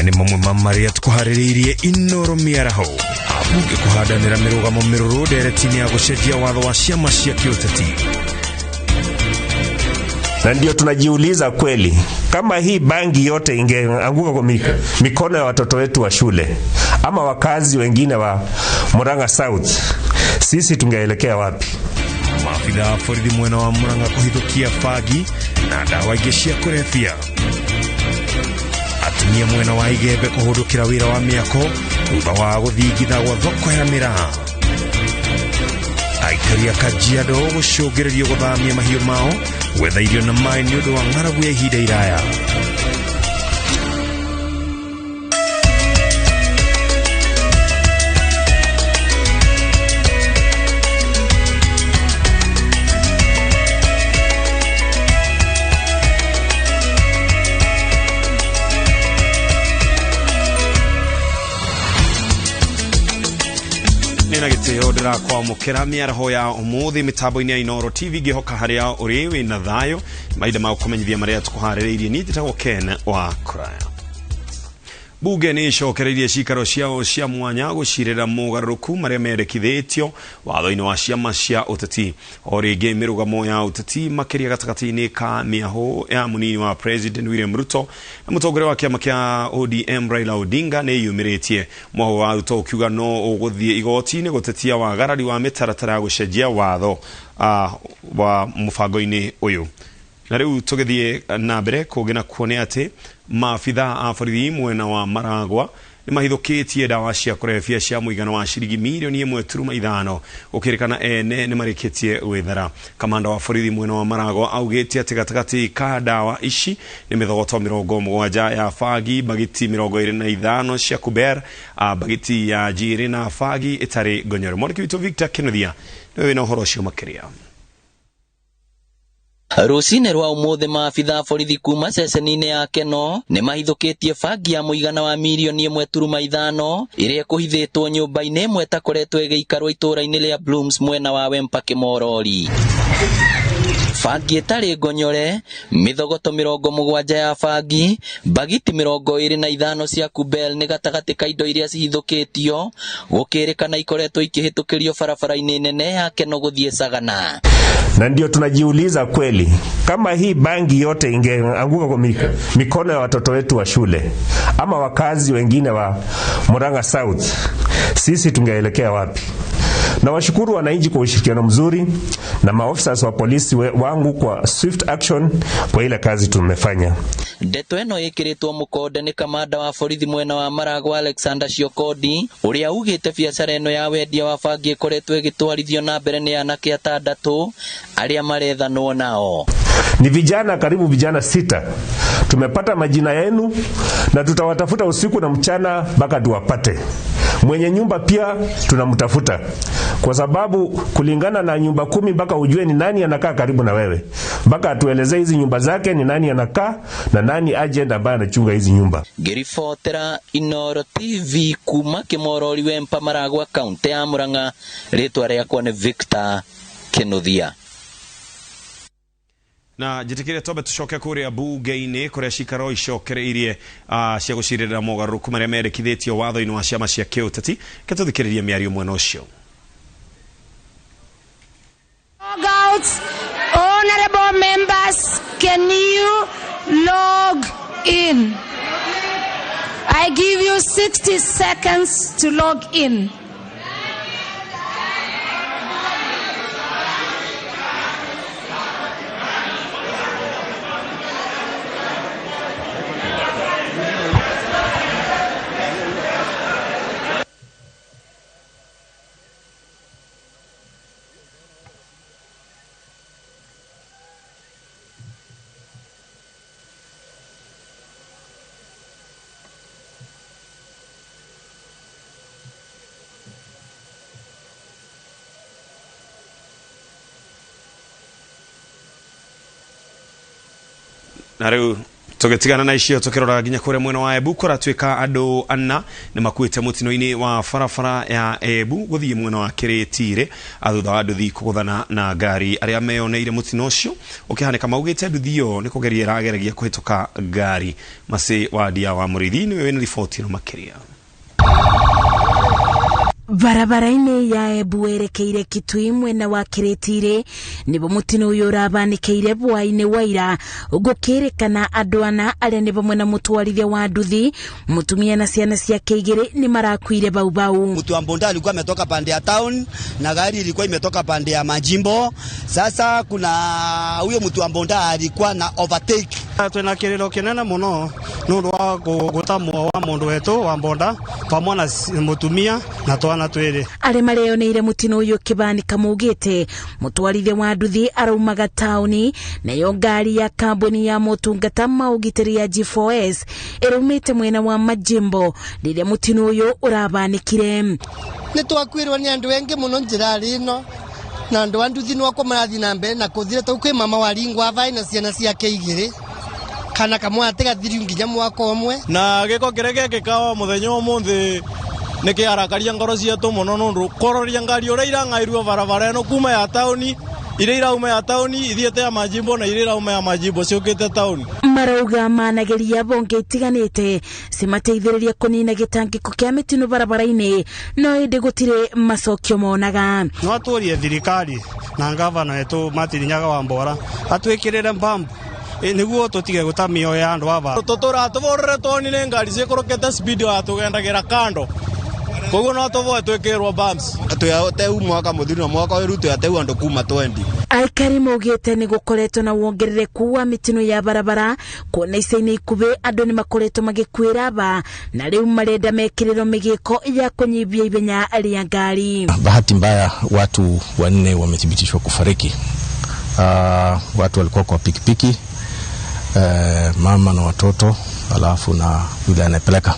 Maya nĩ mamwe ma marĩa tũkũharĩrĩirie Inoro mĩaraho. Ambunge kũhandanĩra mĩrũgamo mĩrũrũ ndereti-inĩ ya gũcenjia watho wa ciama cia kĩũteti. Na ndio tunajiuliza kweli, kama hii bangi yote ingeanguka kwa mikono ya watoto wetu wa shule ama wakazi wengine wa Murang'a South, sisi tungeelekea wapi? Maabitha a borithi mwena wa Murang'a kũhithũkia bangi na ndawa ingĩ cia kũrebia. Atumia mwena wa Igembe kũhũndũkĩra wĩra wa mĩako thutha wa gũthingitha gwa thoko ya mĩraa. Aikari a Kajiado gũcũngĩrĩrio gũthamia mahiũ mao gwetha irio na maĩ nĩ ũndũ wa ng'aragu ya ihinda iraya. Nina gĩtĩo ndĩrakwamũkĩra mĩaraho ya ũmũthĩ mĩtambo-inĩ ya Inoro TV ngĩhoka harĩa ũrĩ wĩna thayũ mahinda ma gũkũmenyithia marĩa tũkũharĩrĩirie. Niĩ njĩtagwo Ken wa Kũraya. Bunge nĩ icokereirie cikaro ciao cia mwanya gũcirĩra mogarũrũku marĩa mendekithĩtio watho-inĩ wa ciama cia ũteti. O rĩngĩ mĩrũgamo ya ũteti makĩria gatagatĩ-inĩ ka mĩahũ ya mũnini wa President William Ruto na mũtongoria wa kĩama kĩa ODM Raila Odinga nĩ yumĩrĩtie. Mwahũ wa Ruto ũkiuga no ũgũthiĩ igoti-inĩ gũtetia wagarari wa mĩtaratara ya gũcenjia watho wa mũbango-inĩ ũyũ. Na rĩu tũgĩthiĩ na mbere kũngĩ nakuo nĩ atĩ maabitha a borithi mwena wa Maragwa nĩ mahithũkĩtie ndawa cia kũrebia cia mũigana wa ciringi mirioni 1.5 gũkĩrĩkana ene nĩ marĩkĩtie gwĩthara. Kamanda wa borithi mwena wa Maragwa augĩte atĩ gatagatĩ ka ndawa ici nĩ mĩthogoto 70 ya bagi, bagiti 25 cia Kuber, bagiti ya njĩrĩ na bagi ĩtarĩ ngonyore. Mwandĩki witũ Victor Kĩnuthia nĩwe wĩna ũhoro ũcio makĩria. Rũcinĩ rwa ũmũthĩ maabitha a borithi kuma ceceni-inĩ ya Keno nĩ mahithũkĩtie bangi ya mũigana wa mirioni 1.5 ĩrĩa ĩkũhithĩtwo nyũmba-inĩ ĩmwe ĩtakoretwo ĩgĩikarwo itũũra-inĩ rĩa Blooms mwena wa Wempa Kĩmorori. Bangi ĩtarĩ ngonyore, mĩthogoto 70 ya bangi, bagiti 25 cia Kubel nĩ gatagatĩ ka indo iria cihithũkĩtio gũkĩrĩkana ikoretwo ikĩhĩtũkĩrio barabara-inĩ nene ya Keno gũthiĩ Sagana. Na ndio tunajiuliza kweli, kama hii bangi yote ingeanguka kwa mikono ya watoto wetu wa shule ama wakazi wengine wa Murang'a South, sisi tungeelekea wapi? Na washukuru wananchi kwa ushirikiano mzuri na maofisa wa polisi wangu kwa swift action kwa ile kazi tumefanya. Ndeto ĩno ĩkĩrĩtwo mũkonde nĩ kamanda wa borithi mwena wa Maragwa Alexander Shiokodi ũrĩa ugĩte biacara ĩno ya wendia wa bangi ĩkoretwo ĩgĩtwarithio na mbere nĩ anake atandatũ arĩa marethanwo nao. Ni vijana karibu vijana 6. Tumepata majina yenu na tutawatafuta usiku na mchana mpaka tuwapate. Mwenye nyumba pia tunamtafuta, kwa sababu kulingana na nyumba 10 mpaka ujue ni nani anakaa karibu na wewe, mpaka atuelezee hizi nyumba zake ni nani anakaa na nani agent ambaye anachunga hizi nyumba. Ngĩribotera Inoro TV kuma Kĩmorori Wempa Maragwa kaunti ya Murang'a, rĩtwa rĩakwa nĩ Victor Kĩnuthia. Na njĩtĩkĩre twambe tũcoke kũrĩa bunge-inĩ kũrĩa cikaro icokereirie cia gũcirĩrĩra mogarũrũku marĩa mendekithĩtio watho-inĩ wa ciama cia kĩũteti. Reke tũthikĩrĩrie mĩario mwena ũcio. Logouts, honorable members, can you log in? I give you 60 seconds to log in. Na rĩu Tũgĩtigana na icio tũkĩrora nginya kũrĩa mwena wa Embu kũratuĩka andũ ana nĩ makuĩte mũtino-inĩ wa barabara ya Embu gũthiĩ mwena wa Kĩrĩtire thutha wa nduthi kũgũthana na ngari. Arĩa meyoneire mũtino ũcio ũkĩhanĩka maugĩte nduthi ĩyo nĩ kũgeria ĩrageragia kũhĩtũka ngari. Macĩ wa Ndia wa Mũrĩithi nĩwe wĩna riboti ĩno makĩria. Barabara-inĩ ya Embu werekeire Kitui mwena wa Kĩrĩtire nĩbo mũtino ũyũ ũrabanĩkĩire bwainĩ wa ira gũkĩrĩkana andũ ana arĩa nĩ bamwe na mũtwarithia wa nduthi mũtumia na ciana ciake igĩrĩ nĩ marakuire bau bau. Mtu wa mbonda alikuwa ametoka pande ya town na gari ilikuwa imetoka pande ya majimbo. Sasa kuna huyo mtu wa mbonda alikuwa na overtake. Twina kiriro kinene muno nundu wa gutamwo wa mundu wetu wa mbonda pamwe na mutumia na twana twiri. Arĩa mareyoneire mũtino ũyũ ũkĩbanĩka maugĩte mũtwarithia wa nduthi araumaga taũni nayo ngari ya kambuni ya motungata ma ũgitĩri ya G4S ĩraumĩte mwena wa majimbo rĩrĩa mũtino ũyũ ũrabanĩkire. Nĩ twakuĩrwo nĩ andũ aingĩ mũno njĩra ĩno na andũ a nduthi nwakwa marathiĩ na mbere na kũthira tau kwĩ mama waringwa vaĩ na ciana ciake igĩrĩ kana kamwe atigathiriu nginya mwaka ũmwe. Na gĩko kĩrĩa gĩekĩka mũthenya ũmũthĩ nĩkĩarakaria ngoro cietũ mũno nũndũ kũroria ngari ũrĩa irang'airwo barabara ĩno kuma ya taũni iria irauma ya taũni ithiĩte ya majimbo na iria irauma ya majimbo ciũkĩte taũni. Marauga manageria bonge itiganĩte cimateithĩrĩria kũnina gĩtangĩko kĩa mĩtino barabara-inĩ no ĩndĩ gũtirĩ macokio monaga. No atũrie thirikari na ngavana wetu Martin Nyaga wa Mbora atwĩkĩrĩre mbambu nĩguo tũtige gũta mĩoyo ya andũ aba. Tũtũra tũborere tuonire ngari ciĩkũrũkĩte speed wa tũgendagĩra kando koguo no tũvoe twĩkĩrwo bumps. Twĩateu mwaka mũthiru na mwaka ũyũ twĩateu andũ kuma 20. Aikari maugĩte nĩ gũkoretwo na wongerereku wa mĩtino ya barabara kuona ica-inĩ ikuhĩ andũ nĩ makoretwo magĩkuĩra aba na rĩu marenda mekĩrĩrwo mĩgĩko ya kũnyibia ihenya rĩa ngari. Bahati mbaya watu wanne wamethibitishwa kufariki. Watu walikuwa kwa pikipiki, mama na watoto alafu na yule anayepeleka.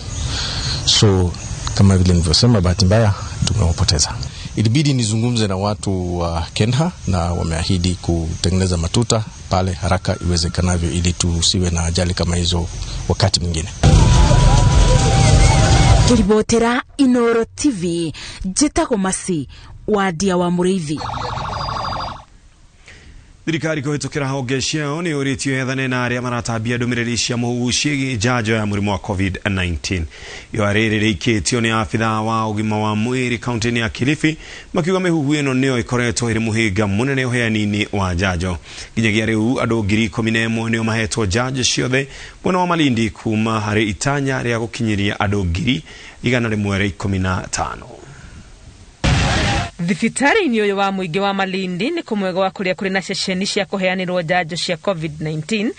So kama vile nilivyosema, bahati mbaya tumewapoteza. Ilibidi nizungumze na watu wa Kenha na wameahidi kutengeneza matuta pale haraka iwezekanavyo ili tusiwe na ajali kama hizo wakati mwingine. Kiribotera Inoro TV, njĩtagwo Masi wa Ndia wa Mũrĩithi. Thirikari kũhĩtũkĩra honge ciayo nĩ yũrĩtio yethane na arĩa maratambia ndũmĩrĩri cia mũhuhu ciĩgiĩ njanjo ya mũrimũ wa COVID-19. Ihoya rĩrĩ rĩikĩtio nĩ abithaa wa ũgima wa mwĩrĩ kaunti-inĩ ya Kilifi makiuga mĩhuhu ĩno nĩyo ĩkoretwo ĩrĩ mũhĩnga mũnene ũheani-inĩ wa njanjo. Nginyagia rĩu andũ 11,000 nĩo mahetwo njanjo ciothe mwena wa Malindi kuma harĩ itanya rĩa gũkinyĩria andũ 115,000. Thibitarĩ-inĩ ũyũ wa mũingĩ wa Malindi nĩ kũmwe gwa kũrĩa kũrĩ na ceceni cia kũheanĩrwo njanjo cia COVID-19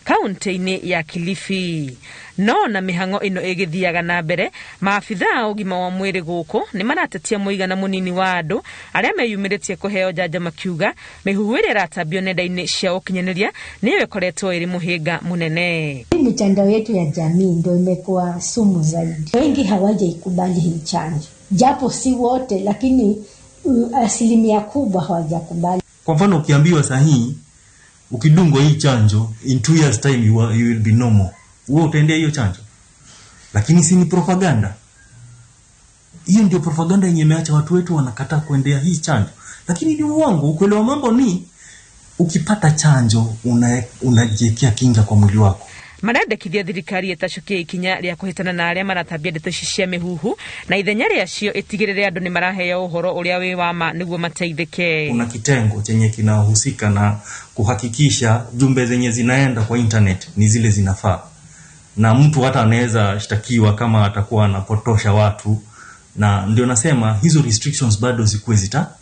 kaunti-inĩ ya Kilifi. No na mĩhang'o ĩno ĩgĩthiaga na mbere, maabithaa a ũgima wa mwĩrĩ gũkũ nĩ maratetia mũigana mũnini wa andũ arĩa meyumĩrĩtie kũheo njanjo makiuga mĩhuhu ĩrĩa ĩratambio nenda-inĩ cia ũkinyanĩria nĩyo ĩkoretwo ĩrĩ mũhĩnga mũnene. Mitandao yetu ya jamii ndio imekuwa sumu zaidi. Wengi hawajaikubali hii chanjo, japo si wote, lakini asilimia kubwa hawajakubali. Kwa mfano ukiambiwa sahihi ukidungwa hii chanjo in 2 years time you will be normal, wewe utaendea hiyo chanjo? Lakini si ni propaganda? Hiyo ndio propaganda yenye imeacha watu wetu wanakataa kuendea hii chanjo. Lakini ni uongo. Ukweli wa mambo ni ukipata chanjo unajiwekea kinga kwa mwili wako. Marendekithia thirikari ĩtacũkie ikinya rĩa kũhĩtana na arĩa maratambia ndeto ici cia mĩhuhu na ithenya rĩacio ĩtigĩrĩre andũ nĩ maraheo ũhoro ũrĩa wĩ wa ma nĩguo mateithĩke. Kuna kitengo chenye kinahusika na kuhakikisha jumbe zenye zinaenda kwa internet ni zile zinafaa, na mtu hata anaweza shtakiwa kama atakuwa anapotosha watu, na ndio nasema hizo restrictions bado zikuwe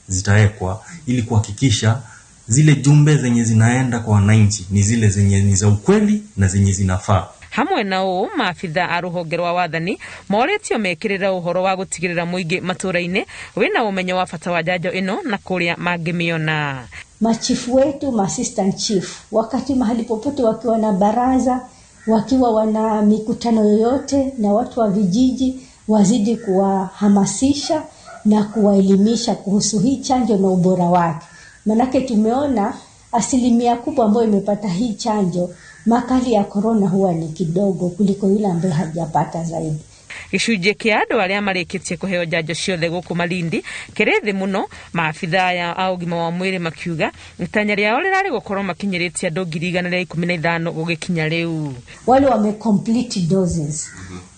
zitawekwa ili kuhakikisha zile jumbe zenye zinaenda kwa wananchi ni zile zenye ni za ukweli na zenye zinafaa. Hamwe na ũũ maabitha a rũhonge rwa wathani morĩtio mekĩrĩre ũhoro wa gũtigĩrĩra mũingĩ matũũra-inĩ wĩna ũmenyo wa bata wa njanjo ĩno na kũrĩa mangĩmĩona. Machifu wetu, ma-assistant chief, wakati mahali popote wakiwa na baraza, wakiwa wana mikutano yoyote na watu wa vijiji, wazidi kuwahamasisha na kuwaelimisha kuhusu hii chanjo na ubora wake. Manake tumeona asilimia kubwa ambayo imepata hii chanjo makali ya korona huwa ni kidogo kuliko yule ambaye hajapata zaidi. Gĩcunjĩ kĩa andũ arĩa marĩkĩtie kũheo njanjo ciothe gũkũ Malindi kĩrĩ thĩ mũno, maabithaa ya a ũgima wa mwĩrĩ makiuga itanya rĩao rĩrarĩ gũkorwo makinyĩrĩtie andũ 115,000 gũgĩkinya rĩu. Wale wame complete doses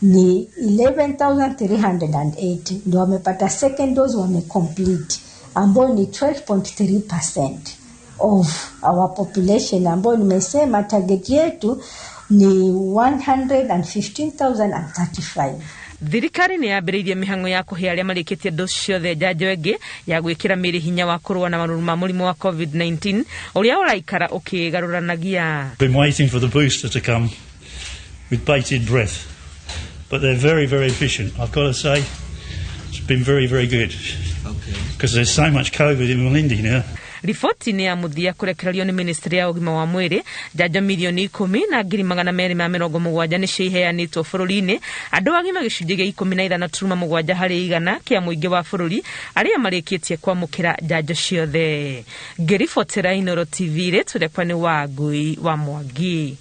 ni 11,380 ndio wamepata second dose wame complete, ambao ni 12.3% of our population, ambao nimesema target yetu ni 115,035. Thirikari nĩ yambĩrĩirie mĩhang'o ya kũhe arĩa marĩkĩtie dosi ciothe njanjo ĩngĩ ya gwĩkĩra mĩĩrĩ hinya wa kũrũa na marũrũ ma mũrimũ wa COVID-19 ũrĩa ũraikara ũkĩgarũranagia. Been waiting for the booster to come with bated breath, but they're very, very efficient. I've got to say, it's been very, very good. Because there's so much COVID in Malindi now. Riboti-inĩ ya mũthia kũrekererio nĩ ministry ya ũgima wa mwĩrĩ, njanjo 10,270,000 nĩcio iheanĩtwo bũrũri-inĩ. Andũ agima gĩcunjĩ gĩa 15.7 harĩ igana kĩa mũingĩ wa bũrũri arĩa marĩkĩtie kwamũkĩra njanjo ciothe. Ngĩribotera Inooro TV, rĩtwa rĩakwa nĩ Wangui wa Mwangi.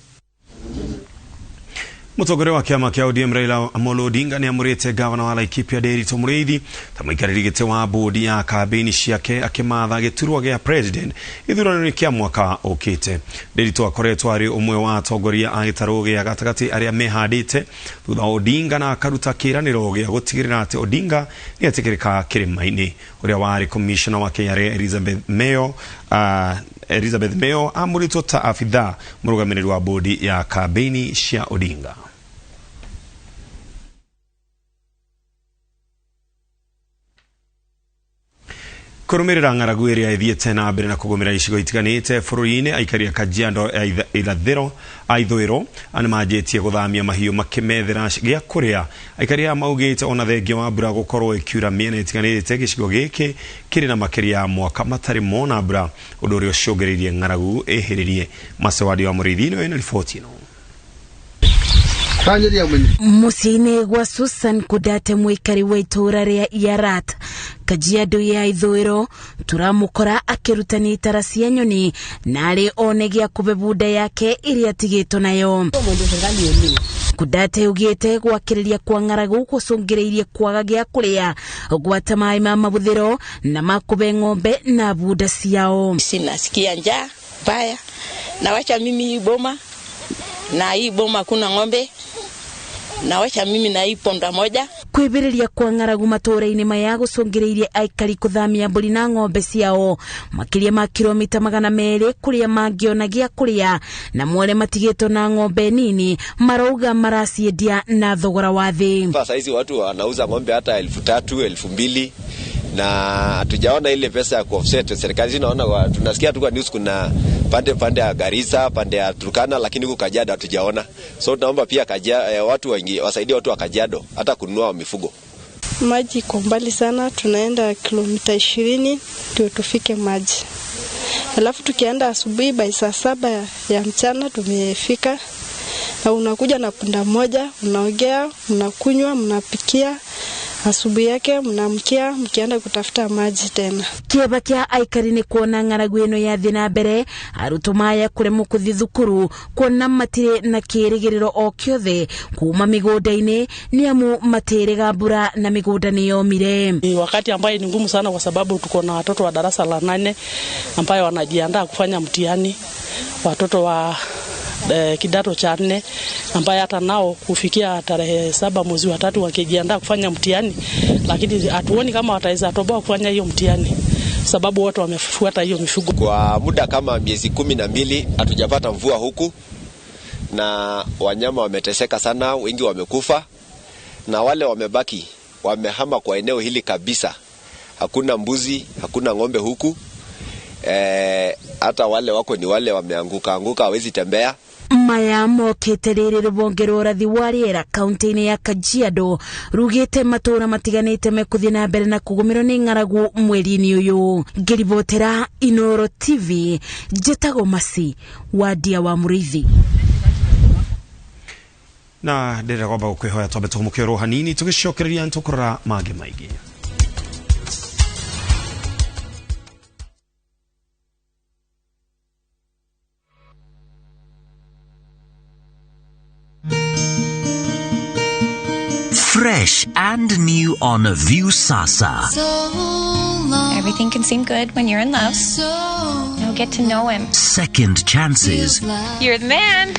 Mũtongoria wa kĩama kĩa ODM Raila Amolo Odinga nĩ amũrĩte gavana wa Laikipia Nderitu Mũrĩithi ta mũikarĩri gĩtĩ wa bodi ya kambĩini ciake akĩmatha gĩturwa gĩa president gĩthurano-inĩ kĩa mwaka ũkĩte. Nderitu akoretwo arĩ ũmwe wa atongoria a gĩtarũ gĩa gatagatĩ arĩa mehandĩte thutha wa Odinga na akaruta kĩĩranĩro gĩa gũtigĩrĩra atĩ Odinga nĩetĩkĩrĩka kĩrĩma-inĩ. Ũrĩa warĩ commissioner wa KRA Elizabeth Mayo amũrĩtwo ta abithaa mũrũgamĩrĩri wa bodi ya kambĩini cia Odinga. Kũrũmĩrĩra ng'aragu ĩrĩa ĩthiĩte na mbere na kũgũmĩra icigo itiganĩte bũrũri-inĩ, aikari a Kajiado ya ithũĩro nĩmanjĩtie gũthamia mahiũ makĩmethera gĩa kũrĩa. Aikari aya maugĩte ona thengia wa mbura gũkorwo ĩkiura mĩena ĩtiganĩte, gĩcigo gĩkĩ kĩrĩ na makĩria ya mwaka matarĩ mona mbura, ũndũ ũrĩa ũcũngĩrĩirie ng'aragu ĩhĩrĩrie. Macewadi wa Mũrĩithi nĩwe wĩna riboti ĩno. Mũciĩ-inĩ gwa Susan Kudate, mũikari wa itũũra rĩa Yarat, Kajiado ya ithũĩro, tũramũkora akĩrutania itara cia nyoni na arĩ one gĩa kũbe bunda yake ĩrĩa atigĩtwo nayo. Kudate ugĩte gwakĩrĩria kwa ng'aragu gũcũngĩrĩirie kwaga gĩa kũrĩa, gwata maĩ ma mabuthĩro na makũbe ng'ombe na bunda ciao. Sinasikia njaa mbaya, na wacha mimi hii boma, na hii boma kuna ng'ombe, na wacha mimi na hii ponda moja. Kwĩbĩrĩria kwa ng'aragu matũũra-inĩ maya gũcũngĩrĩirie aikari kũthamia mbũri na ng'ombe ciao makĩria ma kilomita 200 kũrĩa mangĩona gĩa kũrĩa, na mwale matigĩtwo na ng'ombe nini marauga maraciendia na thogora wa thĩ. Sasa hizi watu wanauza ng'ombe hata 3,000, 2,000 na hatujaona ile pesa ya kuoffset. Serikali zinaona, tunasikia tu kwa news kuna pande ya Garissa, pande ya Turkana, lakini huko Kajiado hatujaona. So tunaomba pia watu wengi wasaidie watu wa Kajiado hata kununua mifugo. Maji iko mbali sana, tunaenda kilomita 20 ndio tufike maji. Alafu tukienda asubuhi by saa 7 ya mchana tumefika, na unakuja na punda moja, unaogea, unakunywa, mnapikia. Asubuhi yake mnaamkia mkienda kutafuta maji tena. Kĩeba kĩa aikari nĩ kuona ng'aragu ĩno yathiĩ na mbere, arutwo maya kũremwo kũthiĩ thukuru kuona matirĩ na kĩĩrĩgĩrĩro o kĩothe kuma mĩgũnda-inĩ nĩ amu matĩrĩga mbura na mĩgũnda nĩ yomire. Ni wakati ambaye ni ngumu sana kwa sababu tuko na watoto wa darasa la 8 ambayo wanajiandaa kufanya mtihani, watoto wa kidato cha 4 ambaye hata nao kufikia tarehe 7 mwezi wa 3 wakijiandaa kufanya mtihani, lakini hatuoni kama wataweza toboa kufanya hiyo mtihani sababu wote wamefuata hiyo mifugo. Kwa muda kama miezi 12 hatujapata mvua huku, na wanyama wameteseka sana, wengi wamekufa na wale wamebaki wamehama kwa eneo hili kabisa. Hakuna mbuzi, hakuna ng'ombe huku. Hata wale wako ni wale wameanguka anguka hawezi tembea. Maya mokĩte rĩrĩ rũhonge rwa ũrathi wa rĩera kaunti-inĩ ya Kajiado rugĩte matũũra matiganĩte mekũthiĩ na mbere na kũgũmĩrwo nĩ ng'aragu mweri-inĩ ũyũ. Ngĩribotera Inooro TV, njĩtagwo Masi Wadia wa Mũrĩithi. Na ndĩrenda kwamba gũkwĩhoya twambe tũhũmũke hanini tũgĩcokereria nĩtũkũrora mangĩ maingĩ. Fresh and new on Viusasa. Everything can seem good when you're in love. Now get to know him. Second chances You're the man.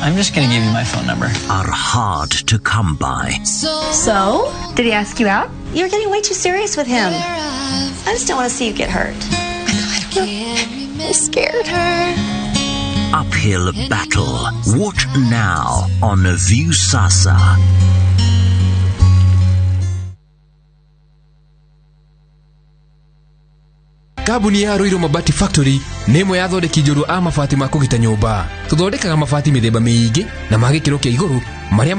I'm just gonna give you my phone number. are hard to come by. So? Did he ask you out? You're getting way too serious with him. I just don't want to see you get hurt. I don't know. I'm scared. Uphill Battle. Watch now on Viusasa. Kambuni ya Ruiru Mabati Factory nĩ ĩmwe ya athondeki njorua a mabati ma kũgita nyũmba. Tũthondekaga mabati mĩthemba mĩingĩ na ma gĩkĩro kĩa igũrũ marĩa.